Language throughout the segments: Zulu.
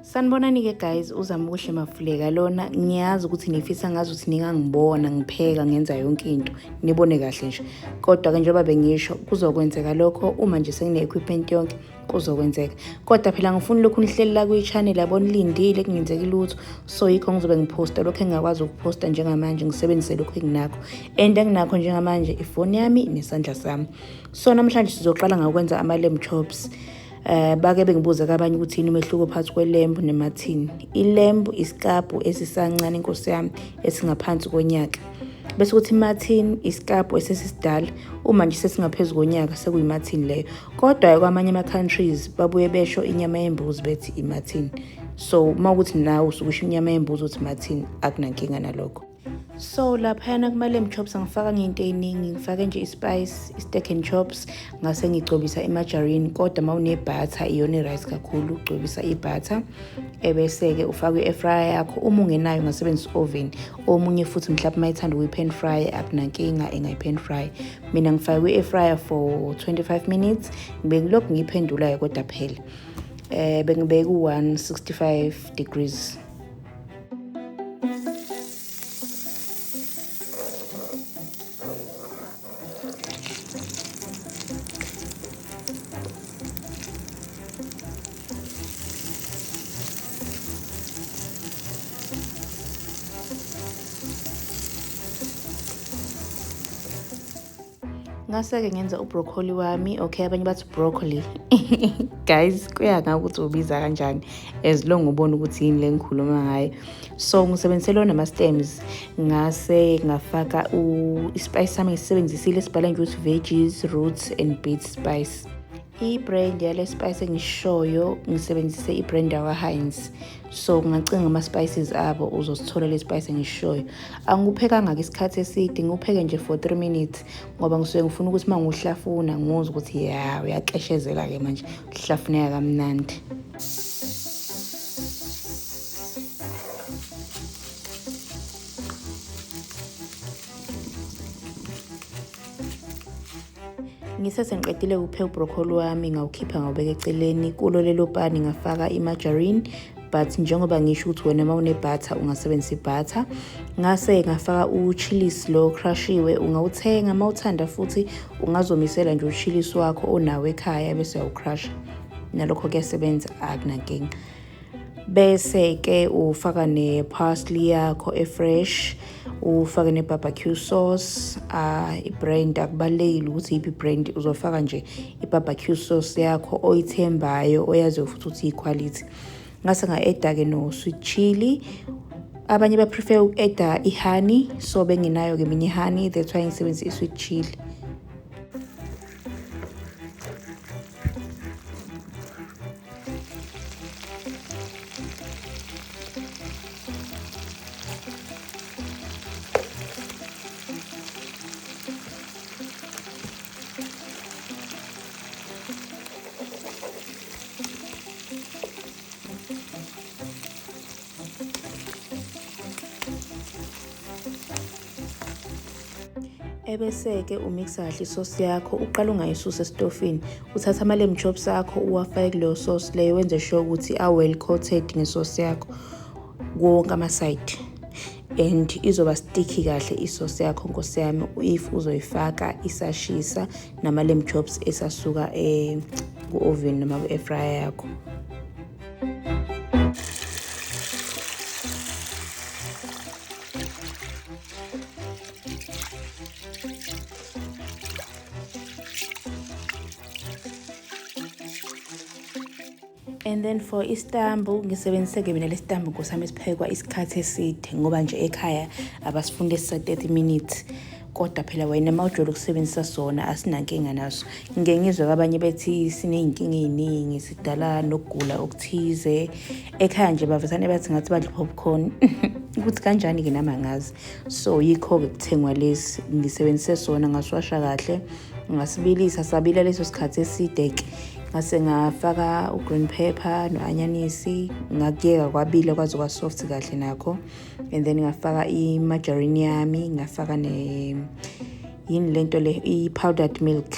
Sanibonani-ke guys, uZamukuhle Mafuleka lona. Ngiyazi ukuthi nifisa ngazi ukuthi ningangibona ngipheka ngenza yonke into, nibone kahle nje. Kodwa-ke njengoba bengisho kuzokwenzeka lokho uma nje sengine-equipment yonke kuzokwenzeka. Kodwa phela ngifuna lokhu nihleli la kwi-channel yabo nilindile kungenzeki lutho. So yikho ngizobe ngiphosta lokho engingakwazi ukuphosta njengamanje, ngisebenzise lokhu enginakho. And enginakho njengamanje ifoni yami nesandla sami. So namhlanje sizoqala ngokwenza ama-lamb chops. Bake bengibuza kabanye ukuthi yini umehluko phakathi kwe-lamb ne-mutton. I-lamb isikabhu esisancane inkosi yami esingaphansi konyaka. Bese kuthi i-mutton isikabhu esesisidala, uma nje sesingaphezu konyaka sekuyi-mutton leyo. Kodwa kwamanye ama-countries babuye besho inyama yembuzi bethi i-mutton. So uma ukuthi nawe usuke usho inyama yembuzi uthi mutton, akunankinga nalokho. So laphayana kuma-lamb chops angifaka ngento ey'ningi, ngifake nje i-spice, i-steak and chops, ngase ngigcobisa i-margarine. Kodwa uma une-butter iyona i-right kakhulu, ugcobisa i-butter ebese-ke ufake i-air fryer yakho. Uma ungenayo ungasebenzisa i-oven. Omunye futhi mhlawumbe uma ethanda ukuyi-pan fry akunankinga, engayi-pan fry. Mina ngifake kwi-air fryer for 25 minutes, bengilokhu ngiyiphendula-ke kodwa phela bengibeke u-165 degrees. Ngase-ke ngenza ubroccoli wami. Okay, abanye bathi broccoli. Guys, kuya ngakuthi ubiza kanjani as long ubona ukuthi yini le ngikhuluma ngayo. So ngisebenzise lona ama-stems, ngase ngafaka i-spice sami ngisebenzisile esibhala nje ukuthi veggies, roots and beet spice. I-brand yale spice engishoyo ngisebenzise i-brand yakwa-Heinz. So ungacinga ama-spices abo uzosithola le spice engishoyo. Angiwuphekanga-ke isikhathi eside, ngiwupheke nje for 3 minutes ngoba ngisuke ngifuna ukuthi uma ngiwuhlafuna ngizwe ukuthi ya uyakleshezela-ke manje, uhlafuneka kamnandi. Ngisese ngiqedile ukupheka ubroccoli wami, ngawukhipha ngawubeka eceleni. Kulo lelo pani ngafaka i-margarine, but njengoba ngisho ukuthi wena uma une-butter ungasebenzisa i-butter. Ngase ngafaka uchilisi lo crushiwe, ungawuthenga uma uthanda futhi ungazomisela nje uchilisi wakho onawo ekhaya bese uyawucrusha. Nalokho kuyasebenza, akunankinga. Bese-ke ufaka ne-parsley yakho e-fresh, ufake ne-barbecue sauce. I-brand akubalulekile ukuthi iyiphi i-brand, uzofaka nje i-barbecue sauce yakho oyithembayo oyaziyo futhi ukuthi iyi-quality. Ngase nga-add-a-ke no-sweet chili. Abanye ba-prefer uku-add-a i-honey, so bengenayo-ke mina i-honey, that's why ngisebenzisa i-sweet chili. Ebese-ke umixa kahle isosi yakho, uqala ungayisusa esitofini. Uthatha ama-lamb chops akho uwafake kuleyo sauce leyo, wenze sure ukuthi a-well coated ngesosi yakho wonke ama-side. And izoba sticky kahle isosi yakho nkosi yami if uzoyifaka isashisa nama-lamb chops esasuka ku-oven noma ku-air fryer yakho. And then for isitambu ngisebenzise-ke mina lesitambu nkosi yami esiphekwa isikhathi eside ngoba nje ekhaya abasifundi esisa 30 minutes. Kodwa phela wena uma ujwayele ukusebenzisa sona asinankinga naso. Ngike ngizwe kwabanye bethi siney'nkinga ey'ningi, sidala nokugula okuthize. Ekhaya nje bavesane bathi ngathi badla popcorn. Ukuthi kanjani-ke nami angazi. So yikho-ke kuthengwa lesi, ngisebenzise sona ngasiwasha kahle, ngasibilisa sabila leso sikhathi eside-ke. Ngase ngafaka u-green pepper no-anyanisi, ngakuyeka kwabila kwaze kwa-soft kahle nakho. And then ngafaka i-margarine yami, ngafaka ne yini lento le, i-powdered milk.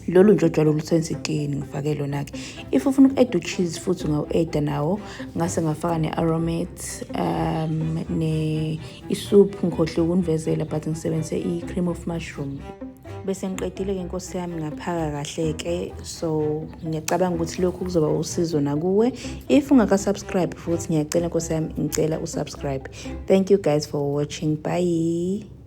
Lolu nje ujwayele ulusenzekeni, ngifake lona-ke. If ufuna uku-adda u-cheese futhi, ungawu-adda nawo. Ngase ngafaka ne-Aromat, ne isoup. Ngikhohlwe ukunivezela, but ngisebenzise i-cream of mushroom. Bese ngiqedile-ke, nkosi yami, ngaphaka kahle-ke. So ngiyacabanga ukuthi lokhu kuzoba usizo nakuwe. If ungaka-subscribe futhi, ngiyacela, nkosi yami, ngicela usubscribe. Thank you guys for watching. Bye.